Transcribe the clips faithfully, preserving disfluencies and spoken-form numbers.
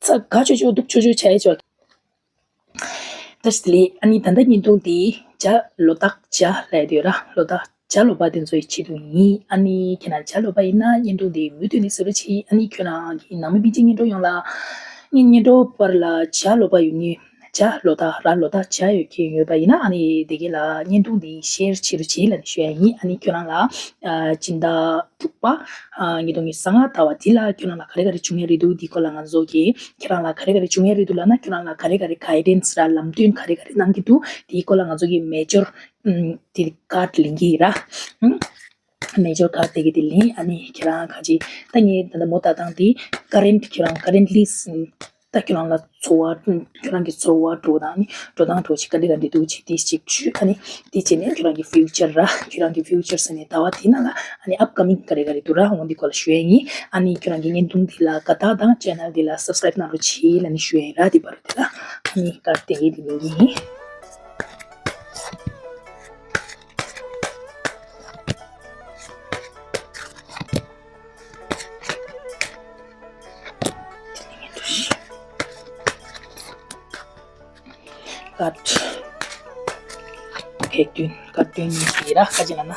ད་དགའ་ཆོག་ཆོག་སྡུག་ཆོག་ཆོག་བྱས་ཆོག་ད་ལྟ་ལས་ཨ་ནི་ད་ལྟ་བརྙན་ཐུང་འདི་བྱ་ལོ་རྟགས་བྱ་ལབ་ཡོད་ར། ལོ་རྟགས་བྱ་ལོ་པ་དེ་ཚོའི་ཆེད་དུ་ཡིན། ཨ་ནི་ཁྱེད་རང་བྱ་ལོ་པ་ཡིན་ན་བརྙན་ཐུང་འདི་མུ་མཐུད་ནས་གཟིགས་རོགས་གྱིས། ཨ་ནི་ཁྱོད་རང་གི་ནང་མི་ཕལ་ཆེར་བརྙན་འཕྲོ་ཡོང་ལ་བརྙན་འཕྲོ་པར་ལ་བྱ་ལོ་པ་ཡོད་ངེས། བྱ་ལོ་རྟགས་ར་ལོ་རྟགས་བྱ་ཡོད་མཁན་ཡོད་པ་ཡིན་ན་ཨ་ནི་དེ་གས་ལ་བརྙན་ཐུང་འདི་ཤེར་བྱེད་རོགས་གྱིས་ལབ་ནས་ཞུ་ཡ་ཡིན། ཨ་ནི་ཁྱོད་རང་ལ་སྤྱི་ཟླ་དྲུག་པ་ཉིས་སྟོང་ཉི་ཤུ་རྩ་ལྔ་ཟླ་བ་འདི་ལ་ཁྱོད་རང་ལ་ག་རེ་ག་རེ་བྱུང་ཡ་རེད་འདུག་འདི་སྐོར་ལ་ང་ཚོ་གིས་ཁྱེད་རང་ལ་ག་རེ་ག་རེ་བྱུང་ཡ་རེད་འདུག་ལབ་ན་ཁྱོད་རང་ལ་ག་རེ་ག་རེ་གའི་ཌེན་སི་ར་ལམ་སྟོན་ག་རེ་ག་རེ་གནང་གི་འདུག་འདིའི་སྐོར་ལ་ང་ཚོ་གིས་མེ་ཇར་དེ་ཀར་ཌི་ལེན་གྱི་ཡིན་ར། མེ་ཇར་ཀར་ཌི་དེ་གི་དེ་ལེན། ཨ་ནི་ཁྱེད་རང་ག་ཅི་ད་ངས་ད་ལྟ་མོ་ལྟ་སྟངས་དེ་ཀ་རེན་ཊི་ཁྱོད་རང་ཀ་རེན་ཊི་ལི་ད་ཁྱོད་རང་ལ་ཚོར་བ་ཁྱོད་རང་གི་ཚོར་བ་འགྲོ་དང་ནི་འགྲོ་སྟངས་འགྲོ་ཆེ་ག་འདྲ་ག་འདྲ་འདུག་ཅིག་དེ་ཅིག་ཆུ་ཨ་ནི་དེ་བྱས་ནས་ཁྱོད་རང་གི་ཕིའུ་ཅར་ར་ཁྱོད་རང་གི་ཕིའུ་ཅར་ཟེར་ནས་ཟླ་བ་དེ་ནང་ལ་ཨ་ནི་ཨབ་ཀ་མིང་ག་རེ་ག་རེ་འདུག་ར་འོང་འདི་སྐོར་ལ་ཞུ་ཡ་ཡིན། ཨ་ནི་ཁྱོད་རང་གི་བརྙན་ཐུང་འདི་ལ་དགའ་རྟགས་དང་ཅེ་ནལ་འདི་ལ་སབ་སི་ཀ་རེབ་གནང་རོགས་གྱིས་ལབ་ནས་ཞུ་ཡ་ཡིན་ར། དེ་བར་དེ་ལ་ཨ་ནི་ཀར་ཌི་དེ་གི་དེ་ལེན་གྱི་ཡིན། ཀར་ཌི། ཀར་ཌི་བདུན། ཀར་ཌི་བདུན་གཉིས་ཀྱི་ར་ཁ་ཅིག་ལ་ན།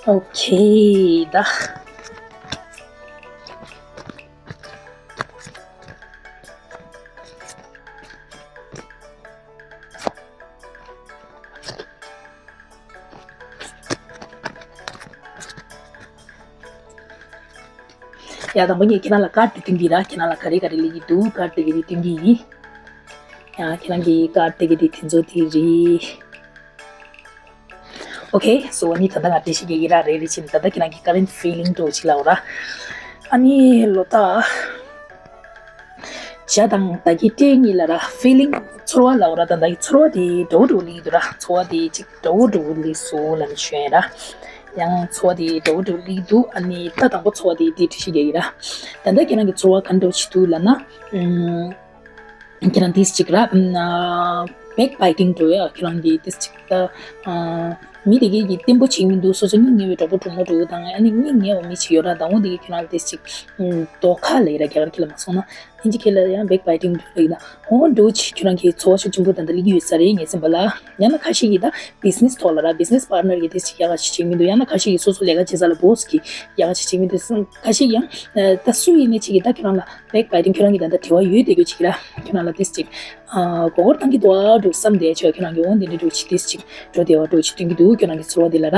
ཨོ་ཁེ་ད། ཡ་དང་པོ་ངས་ཁྱེད་རང་ལ་ཀར་ཌི་དེ་སྟོན་གྱི་ར། ཁྱེད་རང་ལ་ག་རེ་ག་རེ་སླེབས་ཀྱི་འདུག་ཀར་ཌི་དེ་གི་དེ་སྟོན་གྱི་ཡིན། ཡ་ཁྱེད་རང་གི་ཀར་ཌི་དེ་གི་དེ་དེ་ཚོ་དེ་རེད། ཨོ་ཁེ། སོ་ནི་ད་ལྟ་ང་འགྲེལ་བཤད་རྒྱག་གི་ར་རེད་རེད་ཕྱིན་ད་ལྟ་ཁྱེད་རང་གི་ཀ་རེན་ཊི་ཕི་ལིང་འདྲ་བོ་ཅིག་ལབ་ར། ཨ་ནི་ལོ་ད། བྱ་དང་བདག་གི་སྤྲེལ་གཉིས་ལ་ར་ཕི་ལིང་ཚོར་བ་ལབ་ར། ད་ལྟ་གི་ཚོར་བ་དེ་འདྲ་བོ་འདྲ་བོ་སླེབས་ཀྱི་འདུག་ར། ཚོར་བ་དེ་ཅིག་འདྲ་བོ་འདྲ་བོ་སླེབས་སོང་ལབ་ནས་ཞུ་ཡ་ར། ཡང་ཚོར་བ་དེ་འདྲ་བོ་འདྲ་བོ་སླེབས་ཀྱི་འདུག་ཨ་ནི་ད་དང་པོ་ཚོར་བ་དེ་དེ་འགྲེལ་བཤད་རྒྱག་གི་ར། ད་ལྟ་ཁྱེད་རང་གི་ཚོར་བ་ག་འདྲ་བོ་ཞིག་འདུག་ལབ་ན། ཨུམ། ཁྱེད་རང་ཏིས་ཅིག་ར། ཨུམ། ཨ། བེག་བྷའི་ཊིང་འགྲོ་ཡ་ཁྱེད་རང་གི་ཏིས་ཅིག་ད། ཨ། མི་དེ་གས་ཀྱིས་བརྟན་པོ་བྱེད་མི་འདུག་སོ་སོ་སྙིང་ཉེ་བའི་གྲོགས་པོ་གྲོགས་མོ་འགྲོ་དང་ཨ་ནི་སྙིང་ཉེ་བ་མི་ཅིག་ཡོད་ར། ད་འོ་དེ་གས་ཁྱེད་རང་ཏིས་ཅིག་ཨུམ། དོ་ཁ་ལབ་ཡ་ར་རྒྱ་གར་སྐད་ལ་མ་སོང་ན། ཨིན་ཇི་སྐད་ལ་ཡང་བེག་བྷའི་ཊིང་འགྲོ་ཡ་ཡིན་ན། འོ་འགྲོ་ཅིག་ཁྱེད་རང་གི་ཚོར་བ་ཤུགས་ཆེན་པོ་ད་ལྟ་སླེབས་ཀྱི་ཡོད་ས་རེད་ངས་སེམས་པ་ལ། ཡང་ན་ཁ་ཤས་ཀྱིས་ད་བི་ཛི་ནེ་སི་ཐོག་ལ་ར་བི་ཛི་ནེ་སི་པར་ཊི་ནར་གྱིས་ཏིས་ཅིག་ཡག་ག་ཅིག་བྱེད་མི་འདུག་ཡང་ན་ཁ་ཤས་ཀྱིས་སོ་སོ་ལས་ཀ་བྱེད་ས་ལ་བོ་སི་གིས་ཡག་ག་ཅིག་བྱེད་མི་འདུག་ཁ་ཤས་ཀྱིས་ཡང་ད་སུ་ཡིན་ནའི་ཅིག་གིས་ད་ཁྱེད་རང་ལ་བེག་བྷའི་ཊིང་ཁྱོད་རང་གི་ད་ལྟ་དྲི་བ་ཡོད་དེ་གོ་ཅིག་ར། ཁྱོད་རང་ལ་ཏིས་ཅིག་ཨ། མགོ་སྐོར་བཏང་གི་འདུག་ཨ་འགྲོ་བསམ་བསྡད་ཆོག་ཁྱོད་རང་གི་འོ་འདི་འདྲ་འགྲོ་ཅིག་ཏིས་ཅིག་འགྲོ་བདེ་བ་འགྲོ་ཅིག་སྟོན་གྱི་འདུག་ཁྱོད་རང་གི་ཚོར་བ་འདི་ལ་ར།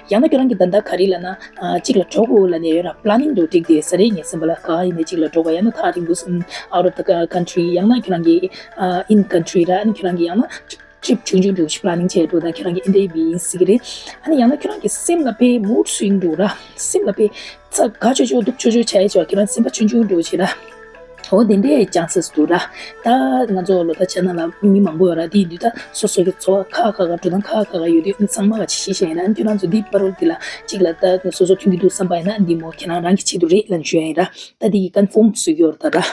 ཡང་ན་ཁྱོད་རང་གི་ད་ལྟ་ག་རེ་ལབ་ན་ཨ། གཅིག་ལ་འགྲོ་དགོས་ལབ་ནས་ཡོད་ར། པི་ལ་ནིང་འགྲོ་འགྲིག་བསྡད་ས་རེད་ངས་སེམས་པ་ལ། ག་ཡིན་ནའི་གཅིག་ལ་འགྲོ་དགོས་ཡང་ན་ཐག་རིང་པོ་out of the country ཡང་ན་ཁྱོད་རང་གི་ཨ། in country ར་ཨ་ནི་ཁྱོད་རང་གི་ཡང་ན་ཊི་རིབ་ཆུང་ཆུང་འགྲོ་ཅིག་པི་ལ་ནིང་བྱས་འགྲོ་དང་ཁྱོད་རང་གི་ཨིན་ཊར་བིའུ་ཡིན་སྲིད་ཀྱི་རེད། ཨ་ནི་ཡང་ན་ཁྱོད་རང་གི་སེམས་ལ་དཔེ་མུཌ་སུའིང་འགྲོ་ར། སེམས་ལ་དཔེ་ཚ་དགའ་ཆོག་ཆོག་སྡུག་ཆོག་ཆོག་བྱས་ཆོག་ཁྱོད་རང་སེམས་པ་ཆུང་ཆུང་འགྲོ་བྱེད་ར། འོ་དེ་འདྲའི་ཅན་སེས་འདུག་ར། ད་ང་ཚོ་ལོ་ད་ཆ་ནང་ལ་མི་མང་པོ་ཡོད་ར། དེ་ཡིན་དུས་ད་སོ་སོ་གི་འཚོ་བ་ཁག་ཁག་ཁག་འགྲོ་སྟངས་ཁག་ཁག་ཁག་ཡོད་དུས་ཨ་ནི་ཚང་མ་ག་ཅིག་ཤེས་ཤེས་ཡིན་ན་ཨ་ནི་ཁྱོད་རང་ཚོ་འདི་པ་རོལ་འདི་ལ་གཅིག་ལ་ད་སོ་སོ་མཐུན་གྱི་འདུག་བསམ་པ་ཡིན་ན་འདི་མོ་ཁྱེད་རང་རང་གི་ཆེད་དུ་རེད་ལབ་ཞུ་ཡ་ཡིན་ར། ད་འདི་ཡི་ཀོན་ཕོམ་བཟོ་གི་ཡོད་ར་ད་ར།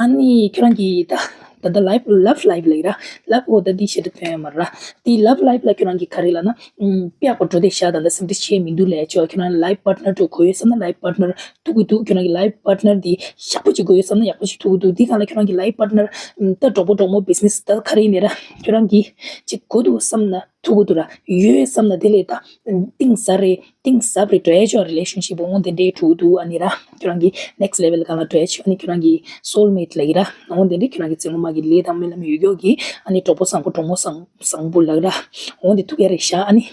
ཨ་ནི་ཁྱོད་རང་གི་ད་ད་ལྟ་ལབ་ལབ་ལའིབ་ལ་ཡིན་ར། ལབ་འོ་ད་འདི་ཞེ་དྲག་ཐོན་ཡོད་མ་ར། འདི་ལབ་ལའིབ་ལ་ཁྱོད་རང་གི་ག་རེ་ལབ་ན་ཨུམ། དཔེ་ཡག་པོ་འགྲོ་བསྡད་ཤག་ད་ལྟ་སེམས་ཁྲལ་བྱས་མི་འདུག་ལབ་ཆོག་ཁྱོད་རང་ལའིབ་པར་ཊི་ནར་འགྲོ་དགོས་ཡོད་བསམ་ན་ལའིབ་པར་ཊི་ནར་ཐུག་གི་འདུག་ཁྱོད་རང་གི་ལའིབ་པར་ཊི་ནར་འདི་ཡག་པོ་ཅིག་དགོས་ཡོད་བསམ་ན་ཡག་པོ་ཅིག་ཐུག་གི་འདུག་འདི་སྒང་ལ་ཁྱོད་རང་གི་ལའིབ་པར་ཊི་ནར་ད་གྲོགས་པོ་གྲོགས་མོ་བི་ཛི་ནེ་སི་ད་ག་རེ་ཡིན་ནའི་ར་ཁྱོད་རང་གི་ཅིག་དགོས་འདུག་བསམ་ན་ཐུག་གི་འདུག་ར། ཡོད་བསམ་ན་དེ་ལས་ད་གཏིང་ཟབ་རེད། གཏིང་ཟབ་རེད་འགྲོ་ཡ་ཆོག་རི་ལེ་ཤན་ཤིབ་འོང་དེ་འདྲའི་འགྲོ་གི་འདུག་ཨ་ནི་ར་ཁྱོད་རང་གི་ནེག་སི་ཊི་ལེ་ཝལ་སྒང་ལ་འགྲོ་ཡ་ཆོག་ཨ་ནི་ཁྱོད་རང་གི་སོལ་མེ་ཊི་ལབ་ཀྱི་ར་འོང་དེ་འདྲའི་ཁྱོད་རང་གི་རྩེད་མོ་མ་གི་ལས་དང་རྨི་ལམ་ཡོད་ཀྱོག་གི་ཨ་ནི་གྲོགས་པོ་བཟང་པོ་གྲོགས་མོ་བཟང་བཟང་པོ་ལབ་ཀྱི་ར་འོང་དེ་ཐུག་ཡ་རེད་ཤག་ཨ་ནི།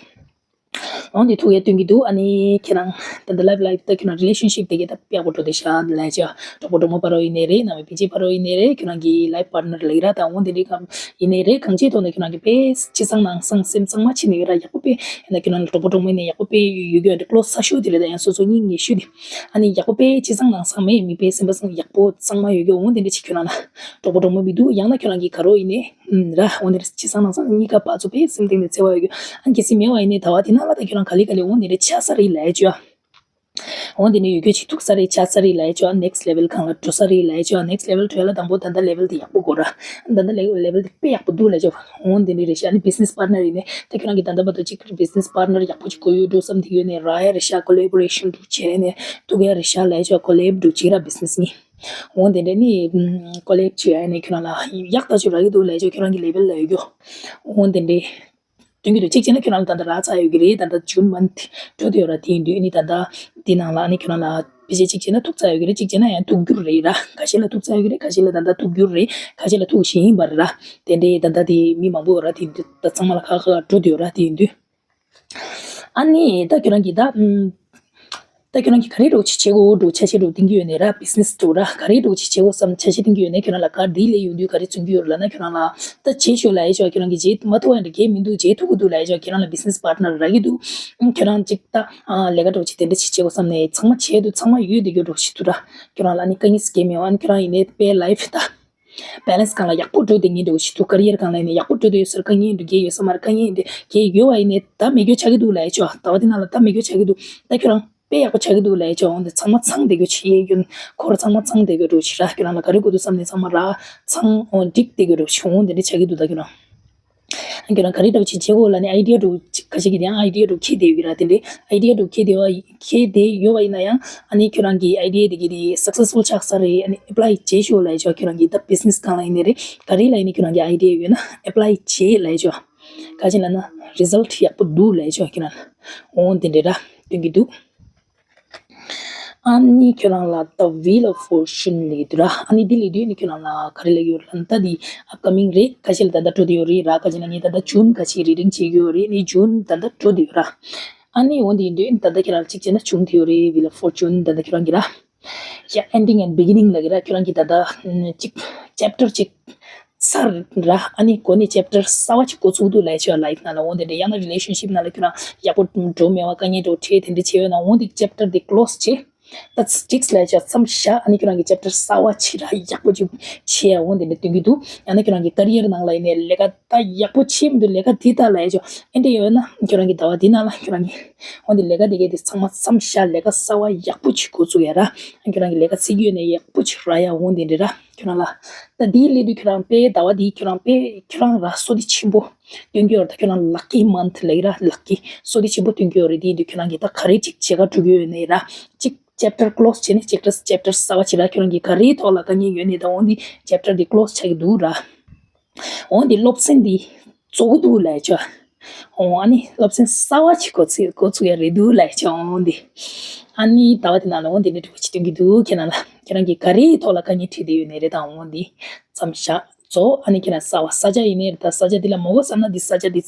འོང་དེ་ཐུག་ཡ་སྟོན་གྱི་འདུག་ཨ་ནི་ཁྱེད་རང་ད་ལྟ་ལའིབ་ལའིབ་ད་ཁྱོད་རང་རི་ལེ་ཤན་ཤིབ་དེ་གས་ད་ཡག་པོ་འགྲོ་བསྡད་ཤག་ལབ་ཅག་གྲོགས་པོ་གྲོགས་མོ་བར་ཡིན་ནའི་རེད། ནང་མི་ཕལ་ཆེར་བར་ཡིན་ནའི་རེད། ཁྱོད་རང་གི་ལའིབ་པར་ཊི་ནར་ལབ་ཀྱི་ར་ད་འོང་དེ་འདྲའི་གམ་ཡིན་ནའི་རེད། གང་ཅིའི་ཐོག་ནས་ཁྱོད་རང་གི་དཔེ་ཕྱི་གཙང་ནང་གཙང་སེམས་གཙང་མ་བྱེད་ནས་ཡོད་ར། ཡག་པོ་དཔེ་ཡིན་ན་ཁྱོད་རང་ལ་གྲོགས་པོ་གྲོགས་མོ་ཡིན་ནའི་ཡག་པོ་དཔེ་ཡོད་ཀྱི་ཡོད་འདྲ་ཀློ་ས་ཤོ་དེ་རེད། ད་ཡང་སོ་སོ་སྙིང་ཉེ་ཤོས་དེ་ཨ་ནི་ཡག་པོ་དཔེ་ཕྱི་གཙང་ནང་གཙང་མེད་མི་དཔེ་སེམས་པ་གཙང་ཡག་པོ་གཙང་མ་ཡོད་ཀྱི་འོང་དེ་འདྲ་ཅིག་ཁྱོད་རང་ལ་གྲོགས་པོ་གྲོགས་མོ་མི་འདུག་ཡང་ན་ཁྱོད་རང་གི་ག་རོ་ཡིན་ནའི། ཨུམ། ར་འོ་ནི་ཕྱི་གཙང་ནང་གཙང་གཉིས་ཀ་ཕར་ཚུར་དཔེ་སེམས་གཏིང་ནས་འཚེར་བ་ཡོད་རྒྱུ་ཨ་ནི་གལ་སྲིད་མེད་པ་ཡིན་ནའི་ཟླ་བ་དེ་ནང་ལ་ད་ཁྱོད་རང་ག་ལེ་ག་ལེ་འོ་ནི་རེ་ཆགས་ས་རེད་ལབ་ཡ་བྱོས་ཨ། འོ་དེ་ནས་ཡོད་རྒྱུ་ཅིག་ཐུག་ས་རེད། ཆགས་ས་རེད་ལབ་ཡ་ཅོ། next level་སྒང་ལ་འགྲོ་ས་རེད་ལབ་ཡ་ཅོ། next level་འགྲོ་ཡ་ལ་དང་པོ་ད་ལྟ་level་དེ་ཡག་པོ་དགོས་ར། ད་ལྟ་level་དེ་དཔེ་ཡག་པོ་འདུག་ལབ་ཡ་ཅོ། འོ་དེ་ནས་རེད་ཤག་ཨ་ནི་business partner་ཡིན་ནས་ད་ཁྱོད་རང་གི་ད་ལྟ་བར་དུ་ཅིག་business partner་ཡག་པོ་ཅིག་དགོས་ཡོད་འགྲོ་བསམ་དེ་ཡོད་ནས་རག་ཡ་རེད་ཤག collaboration་འགྲོ་བྱས་ནས་ཐུག་ཡ་རེད་ཤག་ལབ་ཡ་ཅོ། collaborate་འགྲོ་བྱེད་ར་business་གཉིས། འོ་དེ་འདྲ་ནི་collaborate་བྱས་ནས་ཁྱོད་རང་ལ་ཡག་ད་ཅོ་རག་གི་འདུག་ལབ་ཡ་ཅོ། ཁྱོད་རང་གི་level་ལ་ཡོད་རྒྱུ། འོ་དེ་འདྲ། སྟོན་གྱི་འདུག་གཅིག་བྱས་ན་ཁྱོད་རང་ལ་ད་ལྟ་རག་ཚར་ཡོད་ཀྱི་རེད། ད་ལྟ་June month་འགྲོ་བསྡད་ཡོད་ར། དེ་ཡིན་དུས་ཨ་ནི་ད་ལྟ་འདི་ནང་ལ་ཨ་ནི་ཁྱོད་རང་ལ་ཕལ་ཆེར་གཅིག་བྱས་ན་ཐུག་ཚར་ཡོད་ཀྱི་རེད། གཅིག་བྱས་ན་ཡང་ཐུག་རྒྱུ་རེད་ར། ཁ་ཤས་ལ་ཐུག་ཚར་ཡོད་ཀྱི་རེད། ཁ་ཤས་ལ་ད་ལྟ་ཐུག་རྒྱུ་རེད། ཁ་ཤས་ལ་ཐུག་བཞིན་ཡིན་པ་རེད་ར། དེ་འདྲའི་ད་ལྟ་དེ་མི་མང་པོ་ཡོད་ར། དེ་ད་ཚང་མ་ལ་ཁག་ཁག་འགྲོ་བསྡད་ཡོད་ར། དེ་ཡིན་དུས་ཨ་ནི་ད་ཁྱོད་རང་གིས་ད་ཨམ། ད་ཁྱོད་རང་གིས་ག་རེ་འདྲ་བོ་ཅིག་བྱེད་དགོས་འདྲ་བོ་འཆར་གཞི་འདྲ་བོ་འདིང་གི་ཡོད་ནས་ར། business་འདྲ་བོ་ར་ག་རེ་འདྲ་བོ་ཅིག་བྱེད་དགོས་བསམ་འཆར་གཞི་འདིང་གི་ཡོད་ནས་ཁྱོད་རང་ལ་ག་འདི་ལས་ཡོང་དུས་ག་རེ་བརྩོན་གྱི་ཡོད་རེད་ལབ་ན། ཁྱོད་རང་ལ་ད་བྱེད་ཤོག་ལབ་ཡ་ཅོ། ཁྱོད་རང་གིས་བྱེད་མ་ཐུབ་པ་འདྲ་གས་མི་འདུག་བྱེད་ཐུབ་ཀྱི་འདུག་ལབ་ཡ་ཅོ། ཁྱོད་རང་ལ་business partner་རག་གི་འདུག་ཨང་ཁྱོད་རང་ཅིག་ད་ཨ་ལས་ཀ་འདྲ་བོ་ཅིག་དེ་འདྲ་ཅིག་བྱེད་དགོས་བསམ་ནས་ཚང་མ་བྱས་འདུག་ཚང་མ་ཡོད་བསྡད་རྒྱུ་འདྲ་བོ་ཞིག་འདུག་ར། ཁྱོད་རང་ལ་ནི་དཀའ་ངལ་ཟེར་གྱི་མེད་པ། ཨ་ནི་ཁྱོད་རང་ཡིན་ནའི་དཔེ་life་ད་balance་སྒང་ལ་ཡག་པོ་འགྲོ་བསྡད་མཁན་འདྲ་བོ་ཞིག་འདུག career་སྒང་ལ་ཡིན་ནའི་ཡག་པོ་འགྲོ་བསྡད་ཡོད་ས་རེད། དཀའ་ངལ་འདི་གས་ཡོད་ས་མ་རེད། དཀའ་ངལ་འདི་གས་ཡོད་པ་ཡིན་ནའི་ད་མེད་རྒྱུ་ཆགས་ཀྱི་འདུག་ལབ་ཡ་ཅོ། ཟླ་བ་འདི་ནང་ལ་ད་མེད་རྒྱུ་ཆགས་ཀྱི་འདུག་ད་ཁྱོད་རང་དཔེ་ཡག་པོ་ཆགས་ཀྱི་འདུག་ལབ་ཡ་ཅོ། འོ་འདི་ཚང་མ་ཚང་བསྡད་རྒྱུ་ཆགས་ཡོད་རྒྱུ་འཁོར་ཚང་མ་ཚང་བསྡད་རྒྱུ་འདྲ་བོ་ཞིག་ར། ཁྱོད་རང་ལ་ག་རེ་དགོས་འདུག་བསམ་ནས་ཚང་མ་ར་ཚང་འོ་འགྲིག་བསྡད་རྒྱུ་འདྲ་བོ་ཞིག་འོ་འདི་འདྲ་ཆགས་ཀྱི་འདུག་ད་ཁྱོད་རང་ཁྱོད་རང་ག་རེ་འདྲ་བོ་ཅིག་བྱེད་དགོས་ལབ་ནས་idea་འདྲ་བོ་ཅིག་ཁ་ཤས་ཀྱིས་དེ་ཡང་idea་འདྲ་བོ་འཁྱེར་བསྡད་ཡོད་ཀྱི་ར། དེ་འདྲའི་idea་འདྲ་བོ་འཁྱེར་བསྡད་ཡོད་པ་འཁྱེར་བསྡད་ཡོད་པ་ཡིན་ན་ཡང་ཨ་ནི་ཁྱོད་རང་གི་idea་དེ་གི་དེ་successful་ཆགས་ས་རེད། ཨ་ནི་apply་བྱེད་ཤོག་ལབ་ཡ་ཅོ། ཁྱོད་རང་གི་ད་business་སྒང་ལ་ཡིན་ནའི་རེད། ག་རེ་ལ་ཡིན་ནའི་ཁྱོད་རང་གི་idea་ཡོད་ན་apply་བྱེད་ལབ་ཡ་ཅོ། ག་ཅི་ལབ་ན་result་ཡག་པོ་འདུག་ལབ་ཡ་ཅོ། ཁྱོད་རང་ལ་འོ་དེ་འདྲ་ར་སྟོན་གྱི་འདུག་ཨ་ནི་ཁྱོད་རང་ལ་The Wheel of Fortune་ལབ་ཀྱི་འདུག་ར། ཨ་ནི་འདི་ལབ་དུས་ནི་ཁྱོད་རང་ལ་ག་རེ་ལབ་ཀྱི་ཡོད་ལབ་ན་ད་འདི་upcoming་རེད། ཁ་ཤས་ལ་ད་ལྟ་འགྲོ་བསྡད་ཡོད་རེད་ར། ཁ་ཅི་ལབ་ངས་ད་ལྟ་June་ཁ་ཤས་reading་བྱེད་ཀྱི་ཡོད་རེད། ནི་June་ད་ལྟ་འགྲོ་བསྡད་ཡོད་ར། ཨ་ནི་འོ་འདི་ཡིན་དུས་ད་ལྟ་ཁྱེད་རང་གཅིག་བྱས་ན་བྱུང་བསྡད་ཡོད་རེད། Wheel of Fortune་ད་ལྟ་ཁྱོད་རང་གི་ར། ཡ་ending and beginning་ལབ་ཀྱི་ར། ཁྱོད་རང་གི་ད་ལྟ་གཅིག་chapter་གཅིག་ཚར་ར། ཨ་ནི་འགོ་ནས་chapter་གསར་པ་ཅིག་འགོ་ཚུགས་འདུག་ལབ་ཡ་ཅོ། life་ནང་ལ་འོ་དེ་འདྲ་ཡང་ན་relationship་ནང་ལ་ཁྱོད་རང་ཡག་པོ་འགྲོ་མེད་པ་དཀའ་ངལ་འགྲོ་འཕྲད་དེ་འདྲ་བྱས་ཡོད་ན་འོ་འདི་chapter་འདི་close་བྱེད། ད་six་ལབ་ཡ་ཅོ་མཚམས་བཞག་ཨ་ནི་ཁྱོད་རང་གི་chapter་གསར་པ་ཅིག་ར་ཡག་པོ་ཅིག་བྱེད་ཡ་འོ་དེ་འདྲ་སྟོན་གྱི་འདུག་ཡང་ན་ཁྱོད་རང་གི་career་ནང་ལ་ཡིན་ནའི་ལས་ཀ་ད་ཡག་པོ་བྱེད་མི་འདུག་ལས་ཀ་འདི་ལྟ་ལབ་ཡ་ཅོ། ཨེ་འདྲ་ཡོད་ན་ཁྱོད་རང་གི་ཟླ་བ་འདི་ནང་ལ་ཁྱོད་རང་གི་འོ་འདི་ལས་ཀ་འདི་གས་འདི་ཚང་མ་མཚམས་བཞག་ལས་ཀ་གསར་པ་ཡག་པོ་ཅིག་འགོ་བཙུགས་ཡ་ར། ཁྱོད་རང་གི་ལས་ཀ་བརྩི་གི་ཡོད་ནའི་ཡག་པོ་ཅིག་རག་ཡ་འོ་དེ་འདྲ་ར། ཁྱོད་རང་ལ་ད་འདི་སླེབས་དུས་ཁྱོད་རང་དཔེ་ཟླ་བ་འདི་ཁྱོད་རང་དཔེ་ཁྱོད་རང་ར་བསོད་བདེ་ཆེན་པོ་སྟོན་གྱི་ཡོད་ར། ད་ཁྱོད་རང་lucky month་ལབ་ཀྱི་ར། lucky་བསོད་བདེ་ཆེན་པོ་སྟོན་གྱི་ཡོད་རེད། དེ་ཡིན་དུས་ཁྱོད་རང་གིས་ད་ག་རེ་ཅིག་བྱེད་ག་འགྲོ་གི་ཡོད་ནའི་ར། གཅིག chapter close་བྱས་ནས་chapter chapter་གསར་པ་ཅིག་ར། ཁྱོད་རང་གིས་ག་རེའི་ཐོག་ལ་དཀའ་ངལ་ཡོད་ནའི་ད་འོ་འདི་chapter་འདི་close་ཆགས་ཀྱི་འདུག་ར། འོ་འདི་སློབ་ཚན་འདི་རྫོགས་ཀྱི་འདུག་ལབ་ཡ་ཅོ། འོ་ཨ་ནི་སློབ་ཚན་གསར་པ་ཅིག་འགོ་ཚུགས་འགོ་ཚུགས་ཡ་རེད་འདུག་ལབ་ཡ་ཅོ། འོ་འདི་ཨ་ནི་ཟླ་བ་འདི་ནང་ལ་འོ་འདི་འདྲ་འདྲ་བོ་ཅིག་སྟོན་གྱི་འདུག་ཁྱེད་རང་ལ་ཁྱེད་རང་གིས་ག་རེའི་ཐོག་ལ་དཀའ་ངལ་འཕྲད་བསྡད་ཡོད་ནའི་རེད། ད་འོ་འདི་མཚམས་བཞག་རྫོགས། ཨ་ནི་ཁྱེད་རང་གསར་པ་ས་ཆ་ཡིན་ནའི་རེད། ད་ས་ཆ་འདི་ལ་མོ་གོ་བསམ་ན་འདི་ས་ཆ་འདི་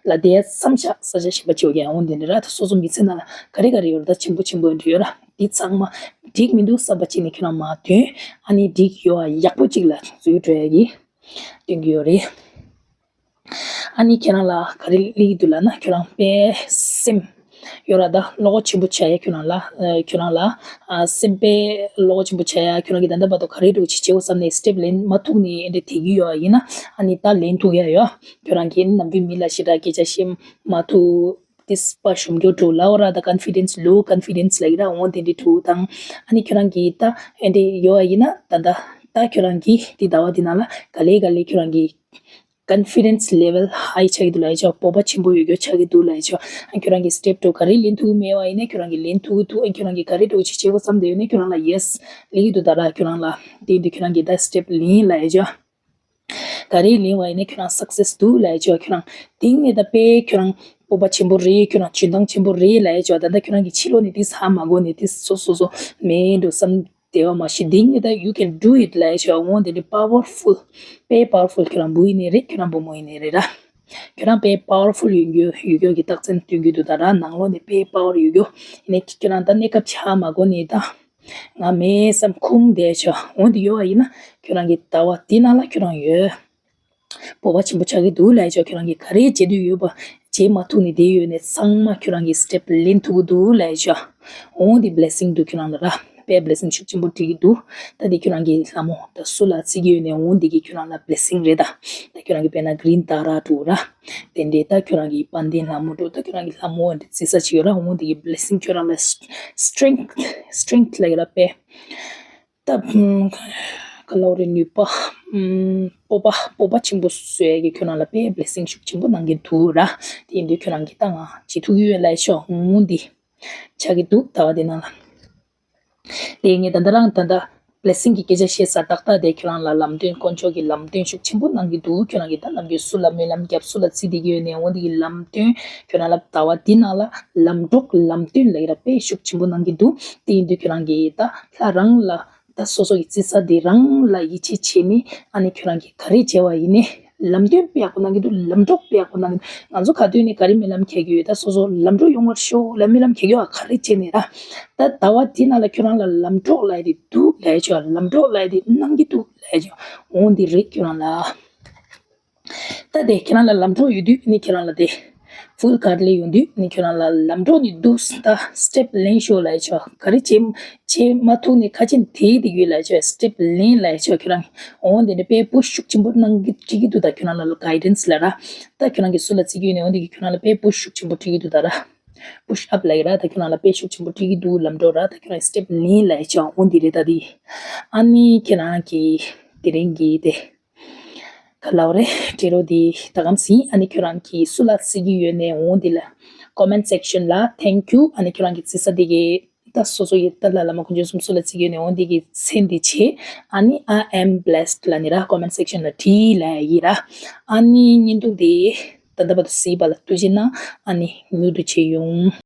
ལ་བསྡད་ཡ་མཚམས་བཞག་ས་ཆ་གཞན་པ་ཅིག་ཡོད་ཀྱང་འོ་འདི་འདྲ་ར། ད་སོ་སོ་མི་ཚེ་ནང་ལ་ག་རེ་ག་རེ་ཡོད་རེད། ད་ཆེན་པོ་ཆེན་པོ་འདྲ་ཡོད་ར། འདི་ཚང་མ་འགྲིག་མི་འདུག་བསམ་པ་ཅིག་ནི་ཁྱོད་རང་མ་འདོན། ཨ་ནི་འགྲིག་ཡོད་ཨ་ཡག་པོ་ཅིག་ལ་འཛུལ་འགྲོ་ཡ་གི་སྟོན་གྱི་ཡོད་རེད། ཨ་ནི་ཁྱེད་རང་ལ་ག་རེ་སླེབས་ཀྱི་འདུག་ལབ་ན་ཁྱོད་རང་དཔེ་སེམས་ཡོད་ར། ད་བློ་ཁོག་ཆེན་པོ་ཆགས་ཡ་ཁྱོད་རང་ལ་ཨ་ཁྱོད་རང་ལ་ཨ་སེམས་དཔེ་བློ་ཁོག་ཆེན་པོ་ཆགས་ཡ། ཁྱོད་རང་གིས་ད་ལྟ་བར་དུ་ག་རེ་འདྲ་བོ་ཅིག་བྱེད་དགོས་བསམ་ནས་step་ལེན་མ་ཐུབ་ནས་ཨེ་འདྲ་དེ་གི་ཡོད་ཨ་ཡིན་ན་ཨ་ནི་ད་ལེན་ཐུབ་ཡ་ཡོད། ཁྱོད་རང་གིས་ནམ་རྒྱུན་མི་ལ་ཞེ་དྲག་སྐད་ཆ་བཤད་མ་ཐུབ། དེ་པ་ཞུམ་རྒྱུ་འགྲོ་ལབ་ར། ད་confidence low confidence་ལབ་ཀྱི་ར། འོ་དེ་འདྲ་འགྲོ་དང་ཨ་ནི་ཁྱོད་རང་གིས་ད་ཨེ་འདྲ་ཡོད་ཨ་ཡིན་ན་ད་ད་ད་ཁྱོད་རང་གིས་དེ་ཟླ་བ་འདི་ནང་ལ་ག་ལེ་ག་ལེ་ཁྱོད་རང་གིས་confidence level high་ཆགས་ཀྱི་འདུག་ལབ་ཡ་ཅོ། སྤོབས་པ་ཆེན་པོ་ཡོད་རྒྱུ་ཆགས་ཀྱི་འདུག་ལབ་ཡ་ཅོ། ཨ་ཁྱོད་རང་གིས་step་འདྲ་བོ་ག་རེ་ལེན་ཐུབ་ཀྱི་མེད་པ་ཡིན་ན་ཁྱོད་རང་གིས་ལེན་ཐུབ་ཀྱི་འདུག་ཨ་ཁྱོད་རང་གིས་ག་རེ་འདྲ་བོ་ཅིག་བྱེད་དགོས་བསམ་བསྡད་ཡོད་ན་ཁྱོད་རང་ལ་yes་ལབ་ཀྱི་འདུག་ད་ར་ཁྱོད་རང་ལ་དེ་འདི་ཁྱོད་རང་གིས་ད་step་ལེན་ལབ་ཡ་ཅོ། ག་རེ་ལེན་པ་ཡིན་ན་ཁྱོད་རང་success་འདུག་ལབ་ཡ་ཅོ། ཁྱོད་རང་དེང་ནས་ད་དཔེ་ཁྱོད་རང་སྤོབས་པ་ཆེན་པོ་རེད། ཁྱོད་རང་འཇོན་ཐང་ཆེན་པོ་རེད་ལབ་ཡ་ཅོ། ད་ལྟ་ཁྱོད་རང་གིས་ཕྱི་ལོགས་ནས་དེ་ཧ་མ་གོ་ནས་དེ་སོ་སོ་སོ་མེད་འགྲོ་བསམ་བསྡད་པ་མ་གཞི་དེང་ནས་ད་you can do it་ལབ་ཡ་ཅོ། འོ་དེ་འདྲའི་powerful་དཔེ་powerful་ཁྱོད་རང་བུ་ཡིན་ནའི་རེད། ཁྱོད་རང་བུ་མོ་ཡིན་ནའི་རེད་ར། ཁྱོད་རང་དཔེ་powerful་ཡོད་རྒྱུ་ཡོད་རྒྱུ་གི་རྟགས་མཚན་སྟོན་གྱི་འདུག་ད་ར་ནང་ལོགས་ནས་དཔེ་power་ཡོད་རྒྱུ་ཡིན་ནའི་ཁྱོད་རང་ད་གནས་སྐབས་ཆགས་མ་གོ་ནས་ད། ང་མེད་བསམ་ཁུངས་བསྡད་ཆོག་འོན་ཏེ་ཡོད་པ་ཡིན་ན་ཁྱོད་རང་གི་ཟླ་བ་འདི་ནང་ལ་ཁྱོད་རང་ཡོད། སྤོབས་པ་ཆེན་པོ་ཆགས་ཀྱི་འདུག་ལབ་ཆོག་ཁྱོད་རང་གིས་ག་རེ་བྱེད་འདོད་ཡོད་པ་བྱེད་མ་ཐུབ་ནས་བསྡད་ཡོད་ནས་ཚང་མ་ཁྱོད་རང་གིས་step་ལེན་ཐུབ་ཀྱི་འདུག་ལབ་ཆོག་འོན་ཏེ་blessing་འདུག་ཁྱོད་རང་ལ་ར། དཔེ་blessing་ཤུགས་ཆེན་པོ་སྤྲད་ཀྱི་འདུག་ད་དེ་ཁྱོད་རང་གི་ལྷ་མོ་ད་སུ་ལ་བརྩི་གི་ཡོད་ནའི་འོ་འདི་གི་ཁྱོད་རང་ལ་blessing་རེད་ད། ད་ཁྱོད་རང་གི་དཔེར་ན་green Tara་འགྲོ་ར། དེ་འདྲའི་ད་ཁྱོད་རང་གི་དཔལ་ལྡན་ལྷ་མོ་འགྲོ་ད་ཁྱོད་རང་གི་ལྷ་མོ་འདི་བརྩི་ས་ཅིག་ཡོད་ར། འོ་འདི་གི་blessing་ཁྱོད་རང་ལ་strength strength་ལ་ཡོད་ར་དཔེ། ད་ཨམ་ག་ལབ་རེད། ནུས་པ། ཨམ་སྤོབས་པ་སྤོབས་པ་ཆེན་པོ་བཟོ་ཡ་གི་ཁྱོད་རང་ལ་དཔེ་blessing་ཤུགས་ཆེན་པོ་གནང་གི་འདུག་ར། དེ་ཡིན་དུས་ཁྱོད་རང་གི་ད་ང་བྱེད་ཐུབ་ཀྱི་ཡོད་ལབ་ཤོག་འོ་འདི་ཆགས་ཀྱི་འདུག་ཟླ་བ་འདི་ནང་ལ། དེ་ངས་ད་ལྟ་རང་ད་ལྟ་blessing་གི་སྐད་ཆ་བཤད་ས་ཏག་ཏག་དེ་ཁྱོད་རང་ལ་ལམ་སྟོན་དཀོན་མཆོག་གི་ལམ་སྟོན་ཤུགས་ཆེན་པོ་གནང་གི་འདུག་ཁྱོད་རང་གི་ད་ནམ་རྒྱུན་སུ་ལ་སྨོན་ལམ་བརྒྱབ་སུ་ལ་བརྩི་བསྡད་ཀྱི་ཡོད་ནའི་འོ་འདི་གི་ལམ་སྟོན་ཁྱོད་རང་ལ་ཟླ་བ་འདི་ནང་ལ་ལམ་གྲོགས་ལམ་སྟོན་ལ་ཡི་ར་དཔེ་ཤུགས་ཆེན་པོ་གནང་གི་འདུག་དེ་ཡིན་དུས་ཁྱོད་རང་གི་ད་ལྷ་རང་ལ་ད་སོ་སོ་གི་བརྩི་ས་དེ་རང་ལ་ཡིད་ཆེས་བྱས་ནས་ཨ་ནི་ཁྱོད་རང་གི་ག་རེ་བྱས་པ་ཡིན་ནའི་ལམ་སྟོན་དཔེ་ཡག་པོ་གནང་གི་འདུག་ལམ་གྲོགས་དཔེ་ཡག་པོ་གནང་གི་འདུག་ང་ཚོ་ག་དུས་ནས་ག་རེ་སྨོན་ལམ་རྒྱག་གི་ཡོད། ད་སོ་སོ་ལམ་གྲོགས་ཡོང་བར་ཤོག་ལ་སྨོན་ལམ་རྒྱག་གི་ཡོད། ག་རེ་བྱས་ནས་ར་ད་ཟླ་བ་འདི་ནང་ལ་ཁྱོད་རང་ལ་ལམ་གྲོགས་ལབ་ཡ་དེ་འདུག་ལབ་ཡ་ཆོག་ལམ་གྲོགས་ལབ་ཡ་དེ་གནང་གི་འདུག་ལབ་ཡ་ཆོག་འོ་འདི་རེད་ཁྱོད་རང་ལ། ད་དེ་ཁྱེད་རང་ལ་ལམ་གྲོགས་ཡོད་དུས་ནི་ཁྱེད་རང་ལ་དེ་full guide་ལས་ཡོང་དུས་ནི་ཁྱེད་རང་ལ་ལམ་གྲོགས་ནི་འདུག་ད་step་ལེན་ཤོག་ལབ་ཡ་ཆོག་ག་རེ་བྱེད་བྱེད་མ་ཐུབ་ནི་ཁ་ཆེན་དེ་དེ་ཡོད་ལབ་ཡ་ཆོག step་ལེན་ལབ་ཡ་ཆོག་ཁྱེད་རང་འོ་འདི་ནི་དཔེ་push་ཤུགས་ཆེན་པོ་གནང་གི་སྤྲད་ཀྱི་འདུག་ད་ཁྱེད་རང་ལ་guidance་ལ་ར་ད་ཁྱེད་རང་གི་སུ་ལ་བརྩི་གི་ཡོད་ནི་འོ་འདི་གི་ཁྱེད་རང་ལ་དཔེ་push་ཤུགས་ཆེན་པོ་སྤྲད་ཀྱི་འདུག་ད་ར་push up་ལབ་ཡ་ར་ད་ཁྱེད་རང་ལ་དཔེ་ཤུགས་ཆེན་པོ་སྤྲད་ཀྱི་འདུག་ལམ་གྲོགས་ར་ད་ཁྱེད་རང་step་ལེན་ལབ་ཡ་ཆོག་འོ་འདི་རེད་ད་དེ་ཨ་ནི་ཁྱེད་རང་གི་དེ་རིང་གི་དེ། ག་ལབ་རེད། དྲི་རོ་འདི་ད་གམ་སྲིད་ཨ་ནི་ཁྱོད་རང་གིས་སུ་ལ་བརྩི་གི་ཡོད་ནའི་འོ་འདི་ལ་comment section་ལ་thank you ཨ་ནི་ཁྱོད་རང་གིས་བརྩི་ས་འདི་གི་ད་སོ་སོ་ཡི་ད་ལ་ལ་མ་དཀོན་མཆོག་གསུམ་སུ་ལ་བརྩི་གི་ཡོད་ནའི་འོ་འདི་གི་མཚན་འདི་བྱེད་ཨ་ནི་I am blessed་ལ་ནི་ར་comment section་ལ་བྲིས་ལ་ཡི་ར་ཨ་ནི་བརྙན་ཐུང་འདི་ད་ལྟ་བར་དུ་གཟིགས་པ་ལ་ཐུགས་རྗེ་གནང་ཨ་ནི་མྱུར་དུ་མཇལ་ཡོང་།